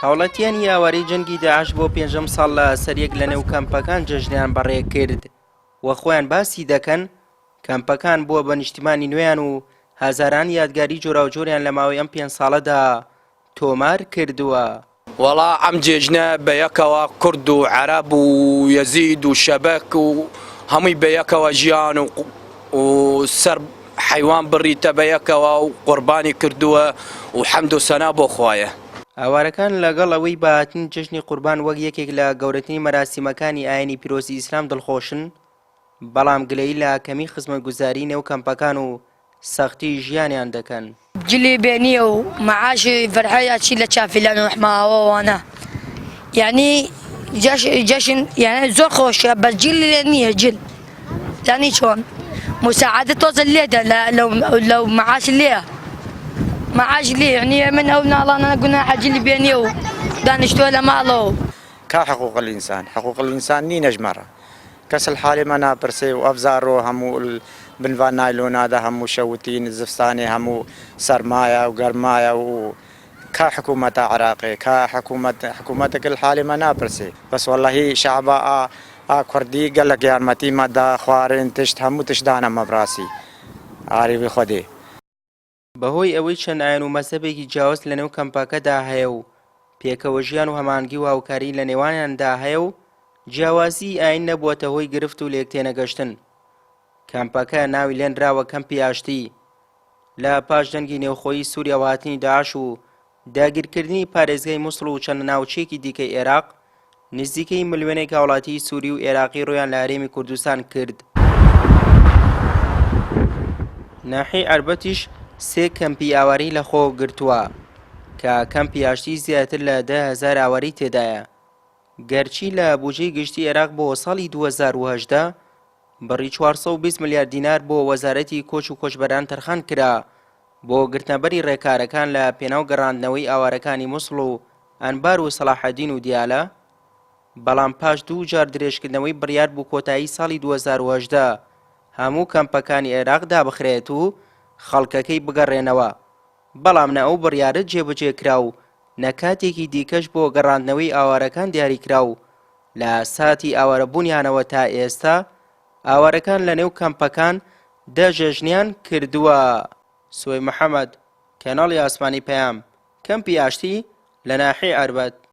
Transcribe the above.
هاوڵاتیانی ئاوارەی جەنگی داعش بۆ پێنجەم ساڵ لە سەریەک لە نێو کەمپەکان جەژنیان بەڕێ کرد و خۆیان باسی دەکەن کەمپەکان بووە بە نیشتیمانی نوێیان و هەزاران یادگاری جۆراوجۆریان لە ماوەی ئەم پێنج ساڵەدا تۆمار کردووە. وەڵا ئەم جێژنە بە یەکەوە کورد و عەرەب و یەزید و شەبەک و هەمووی بە یەکەوە ژیان و و سەر حەیوان بڕیتە بە یەکەوە و قوربانی کردووە و حەمد و سەنا بۆ خوایە. ئاوارەکان لەگەڵ ئەوەی بە هاتنی جەژنی قوربان وەک یەکێک لە گەورەترین مەراسیمەکانی ئایینی پیرۆزی ئیسلام دڵخۆشن، بەڵام گلەیی لە کەمی خزمەتگوزاری نێو کەمپەکان و سەختی ژیانیان دەکەن. جلی بێ نییە و مەعاشی فەرحەی ئەچی لە چافیلان و حماوە وانە یعنی جەشن یعنی زۆر خۆشە بەس جلی لێ نییە جل یعنی چۆن مساعدە تۆزە لێدە لەو لەو مەعاش لێ مەعاش لێ یعنی من ئەو ناڵانە گوناحە جلی بێ نییە و دانیشتووە لە ماڵەوە. کا حقوق الانسان حقوق الانسان نینە ژمارە کەس الحالێ مە ناپرسێ و ئەڤ زارۆ هەموو ال بن ڤان نایلۆنا دە هەموو شەوتین زفستانێ هەموو سەرمایە و گەرمایە و کا حکوومەتە عراقێ کا حکوومەت حکوومەتک الحالێ مە ناپرسێ بەس وەللەهی شەعبا ئا ئا کوردی گەلەک یارمەتی مە دا خوارن تشت هەموو تشت دانە مە براسی ئاری وی خودێ. بەهۆی ئەوەی چەند ئایین و مەزهەبێکی جیاواز لەنێو کەمپەکەدا هەیە و پێکەوەژیان و هەماهەنگی و هاوکاری لەنێوانیاندا هەیە و جیاوازیی ئایین نەبووەتە هۆی گرفت و لێکتێنەگەشتن. کەمپەکە ناوی لێنراوە کەمپی ئاشتی. لە پاش جەنگی نێوخۆیی سووریا و هاتنی داعش و داگیرکردنی پارێزگای موسڵ و چەند ناوچەیەکی دیکەی ئێراق، نزیکەی ملیۆنێک هاوڵاتیی سووری و ئێراقی ڕوویان لە هەرێمی کوردستان کرد. ناحیەی عەربەتیش سێ کەمپی ئاوارەی لەخۆ گرتووە کە کەمپی ئاشتی زیاتر لە 10,000 ئاوارەی تێدایە. گەرچی لە بوجەی گشتی ئێراق بۆ ساڵی 2018 بڕی 420 ملیار دینار بۆ وەزارەتی کۆچ و کۆچبەران تەرخان کرا بۆ گرتنەبەری ڕێکارەکان لە پێناو گەڕاندنەوەی ئاوارەکانی موسڵ و ئەنبار و سەڵاحەدین و دیالە، بەڵام پاش دوو جار درێژکردنەوەی بڕیار بوو کۆتایی ساڵی 2018 هەموو کەمپەکانی عێراق دابخرێت و خەڵکەکەی بگەڕێنەوە، بەڵام نە ئەو بڕیارە جێبەجێ کرا و نە کاتێکی دیکەش بۆ گەڕاندنەوەی ئاوارەکان دیاریکرا و لە ساتی ئاوارەبوونیانەوە تا ئێستا ئاوارەکان لەنێو کەمپەکان دەژەژنیان کردووە. سوەی محەمەد، کەناڵی ئاسمانی پەیام، کەمپی ئاشتی لە ناحیەی عەربەت.